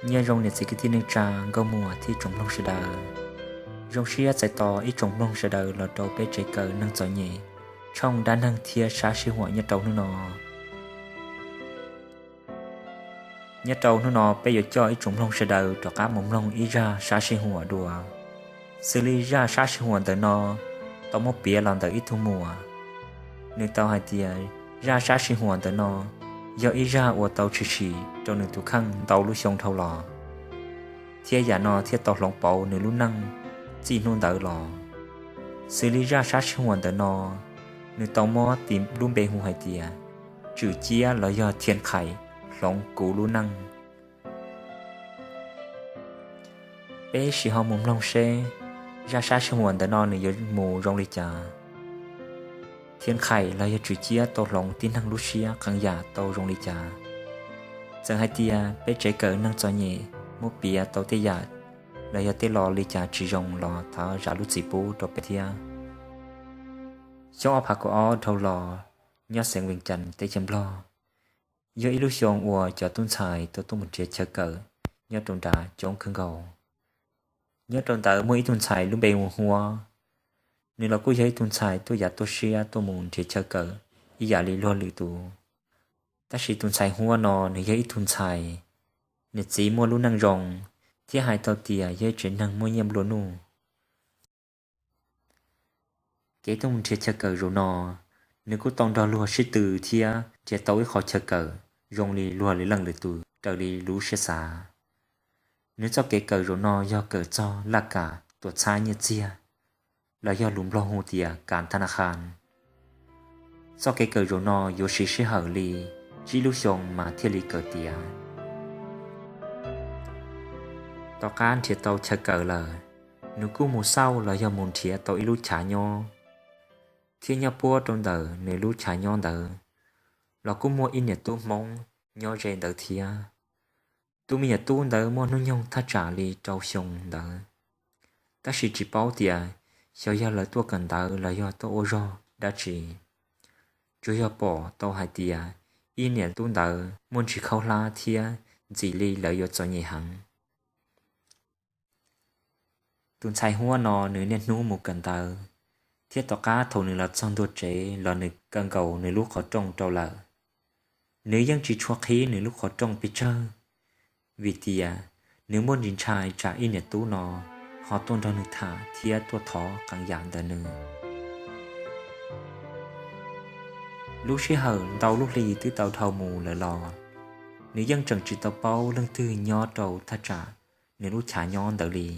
Nyob zoo niam txiv kwv tij neej tsa nkauj muam thiab tsoom mloog sawv daws. Zoo siab txais tos ib tsoom mloog sawv daws los rau peb tsev kawm neeg txom nyem, tshooj dab neeg thiab sab sij huam nyob rau hnub no. Nyob rau hnub no peb yuav coj ib tsoom mloog sawv daws rov qab mus mloog ib zaj sab sij huam dua. Xws li zaj sab sij huam ntawm no tau muab piav los ntawm ib tug muam. Nws tau hais tias zaj sab sij huam ntawm no yog ib zaj uas tau tshwm sim rau nws tus kheej ntau lub xyoo dhau los, thiab yam no thiaj tau hloov pauv nws lub neej txij hnub ntawd los. Xws li zaj sab sij huam ntawm no, nws tau muab tis lub npe hu hais tias Tswm Ciab los yog Thian Khais hloov kuv lub neej. Peb sim ho mus mloog seb zaj sab sij huam ntawm no nws yuav mus zoo li cas. Thian Khais los yog Tswm Ciab tau hloov tib neeg lub siab qee yam tau zoo li cas. Txawm hais tias peb tsev kawm neeg txom nyem muab piav tau tej yam los yog tej lo li cas tsis zoo los thov zam lub txim pub rau peb thiab. Xyoo ob phav kaum ob dhau los, nyob xeev Vees Cas teb chaws Nplog, yog ib lub xyoo uas cov tub ntxhais tau tuaj mus nrhiav chaw kawm nyob rau nrad coob kawg nkaus. Nyob rau ntawd muaj ib tug ntxhais lub npe hu Huab. Nws los kuj yog ib tug ntxhais tuaj yav tuaj siab tuaj mus nrhiav chaw kawm ib yam li luag lwm tus. Tab sis tus ntxhais Huab no nws yog ib tug ntxhais, nws txiv muaj lub neej zoo, thiab hais tau tias yog ib tsev neeg muaj nyiaj nplua nuj. Kev tuaj mus nrhiav chaw kawm zaum no, nws kuj tau nrog luag sib tw thiab nrhiav tau ib qhov chaw kawm zoo li luag lwm leej lwm tus raws li lub siab xav. Nws txoj kev kawm zaum no yog kawm txog laj kam tuam txhab nyiaj txiag, los yog lus Nplog hu tias kas thas nas khas. Txoj kev kawm zaum no yuav siv sij hawm li tsib lub xyoo mas thiaj li kawm tiav. Tom qab nrhiav tau chaw kawm lawm, nws kuj mus xauj los yog mus nrhiav tau ib lub chav nyob, thiab nyob puab rau ntawm nws lub chav nyob ntawd los kuj muaj ib niam tub Hmoob nyob ze ntawd thiab. Tus me nyuam tub ntawd muaj hnub nyoog thaj tsam li rau xyoo ntawd, tab sis tsis paub tias xyov yog lawv tuaj kawm ntawv los yog tuaj ua zog dab tsi. Tsuas yog pom tau hais tias ib niam tub ntawd muaj ntsis khaub hlab thiab ntxim li lawv yuav txom nyem heev. Tus ntxhais Huab no nws niaj hnub mus kawm ntawv, thiab tom qab thaum nws los txog ntua tsev los nws kaw nkaus nws lub qhov rooj rau lawm. Nws yeej tsis tshua qhib nws lub qhov rooj pes tsawg, vim tias nws muaj ntsis ntshai tsam ib niam tub no ho tuaj nrog nws tham thiab tuaj thov qee yam ntawm nws. Lub sij hawm ntau lub hli twb tau dhau mus lawm los, nws yeej tseem tsis tau paub leej twg nyob rau thaj tsam nws lub chav nyob ntawd li.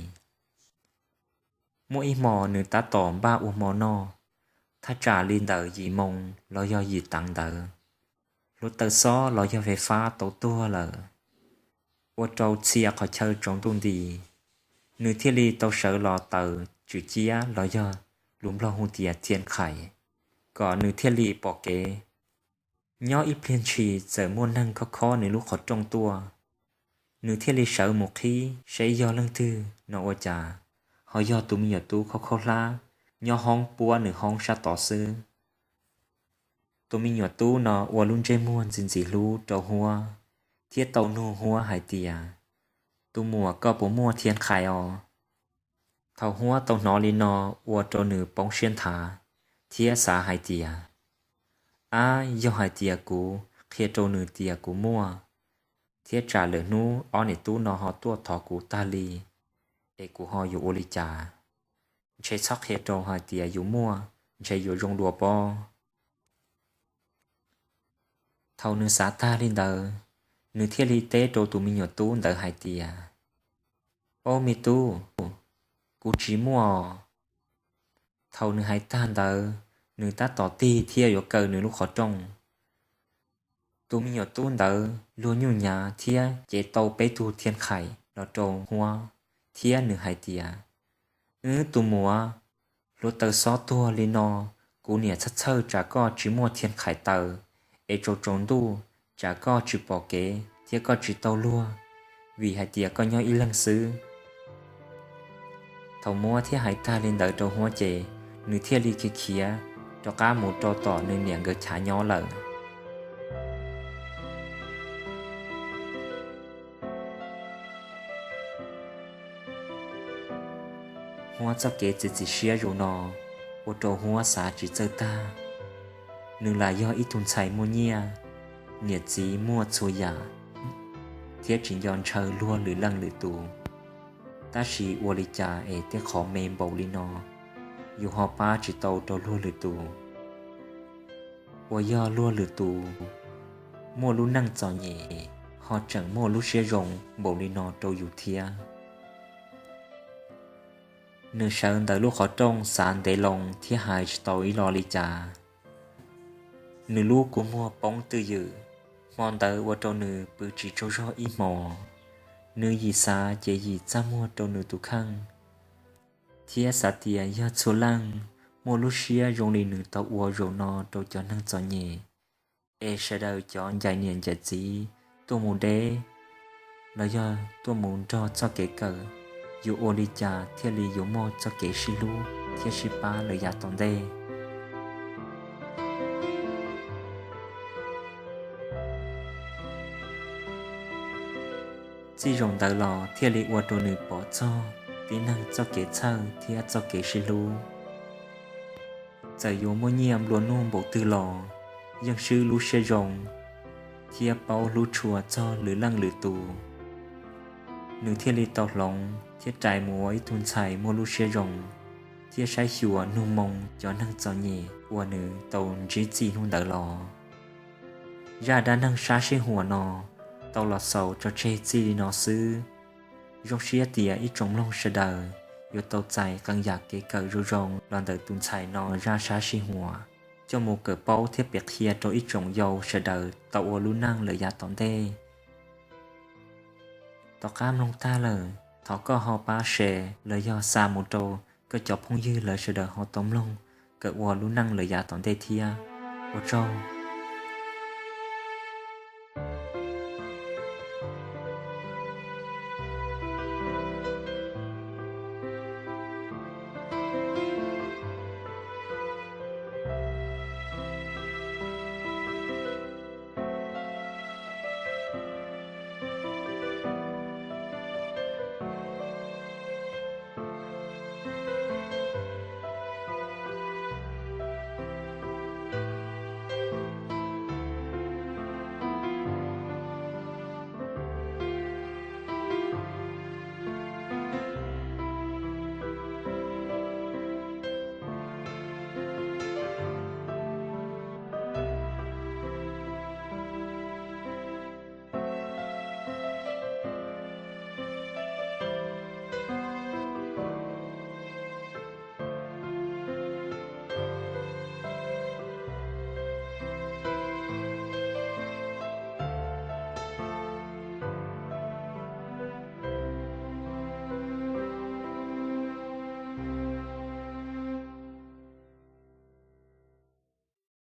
Muaj ib hmo nws tab tom npaj ua hmo noj, thaj tsam li ntawm yim moo los yog yim teev ntawd, hluav taws xob los yog fais fab tau tuag lawm, ua rau txhia qhov chaw tsaus ntuj nti. Nws thiaj li tau sawv los taws tswm ciab los yog lus Nplog hu tias thian khais, kom nws thiaj li pom kev. Nyob ib pliag ntshis txawm muaj neeg khob khob nws lub qhov rooj tuaj. Nws thiaj li sawv mus qhib seb yog leej twg no ua cas ho yog tus me nyuam tub khaub khaub hlab nyob hoob puab nws hoob sab tod xwb. Tus me nyuam tub no ua lub ntsej muag ntxim ntxim hlub rau Huab, thiab tau nug Huab hais tias, Tus muam, koj puas muaj thian khais os? Thaum Huab tau hnov li no, ua rau nws poob siab nthav, thiab xav hais tias, Ab, yog hais tias kuv qhia rau nws tias kuv muaj, thiab tsam lwm hnub ob niam tub no ho tuaj thov kuv tag li, es kuv ho yuav ua li cas? Ntshe txhob qhia rau hais tias yus muaj, ntshe yuav zoo dua pob. Thaum nws xav tag li ntawd, nws thiaj li teb rau tus me nyuam tub ntawd hais tias, Ob, me tub, kuv tsis muaj. Thaum nws hais tag ntawd, nws tab tom tig thiab yuav kaw nws lub qhov rooj. Tus me nyuam tub ntawd luag nyuj nyav thiab cev tau peb tug thian khais los rau Huab, thiab nws hais tias, Wb, tus muam, hluav taws xob tuag li no, kuv niam txhawj txhawj tsam koj tsis muaj thian khais taw, es tsaus tsaus ntuj tsam koj tsis pom kev thiab koj tsis tau luag, vim hais tias koj nyob ib leeg xwb. Thaum Huab thiab hais tag li ntawd rau Huab ces, nws thiaj li khiav khiav rov qab mus rau tom nws niam nkawd chav nyob lawm. Huab txoj kev txiav txim siab zoo no ua rau Huab xav tsis txawj tag. Nws lam yog ib tug ntxhais muaj nyiaj, niam txiv muaj txhua yam, thiab tsis nco ntshaw luag lwm leej lwm tus. Tab sis ua li cas es tej qhov me npaum li no yus ho pab tsis tau rau luag lwm tus? Uas yog luag lwm tus muaj lub neej txom nyem ho tseem muaj lub siab zoo npaum li no rau yus thiab. Nws sawv ntawm lub qhov rooj xav ntev loo thiab hais tsis tau ib lo li cas. Nws lub kua muag poob twj ywm, hmo ntawd ua rau nws pw tsis tsaug zog ib hmos. Nws yim xav ces yim txaj muag rau nws tus kheej, thiab xav tias yog txhua leej muaj lub siab zoo li nws tau ua zaum no rau cov neeg txom nyem, es sawv daws cov ncaim niam ncaim txiv tuaj mus deb los yog tuaj mus nrog txoj kev kawm, yuav ua li cas thiaj li yuav muaj txoj kev sib hlub thiab sib pab lawm yav tom ntej. Txij zaum ntawd los thiaj li ua rau nws pom txog tib neeg txoj kev txhawj thiab txoj kev sib hlub. Txawm yuav muaj nyiaj nplua nuj npaum twg los yeej swb lub siab zoo thiab paub hlub tshua txog lwm leej lwm tus. Nws thiaj li tau hloov thiab rais mus ua ib tug ntxhais muaj lub siab zoo thiab saib xyuas nug moo cov neeg txom nyem uas nws tau ntsib txij hnub ntawd los. Zaj dab neeg sab sij huam no tau los xaus tso tseg txij li no xwb. Zoo siab tias ib tsoom mloog sawv daws yuav tau txais qee yam kev kawm zoo zoo los ntawm tus ntxhais no zaj sab sij huam, coj mus kawm paub thiab piav qhia rau ib tsoom yau sawv daws tau ua lub neej lawm yav tom ntej. Tom qab mloog tag lawm, thov koj ho pab share los yog xa mus rau koj cov phooj ywg lawv sawv daws ho tau mloog kawm ua lub neej lawm yav tom ntej thiab. Ua tsaug.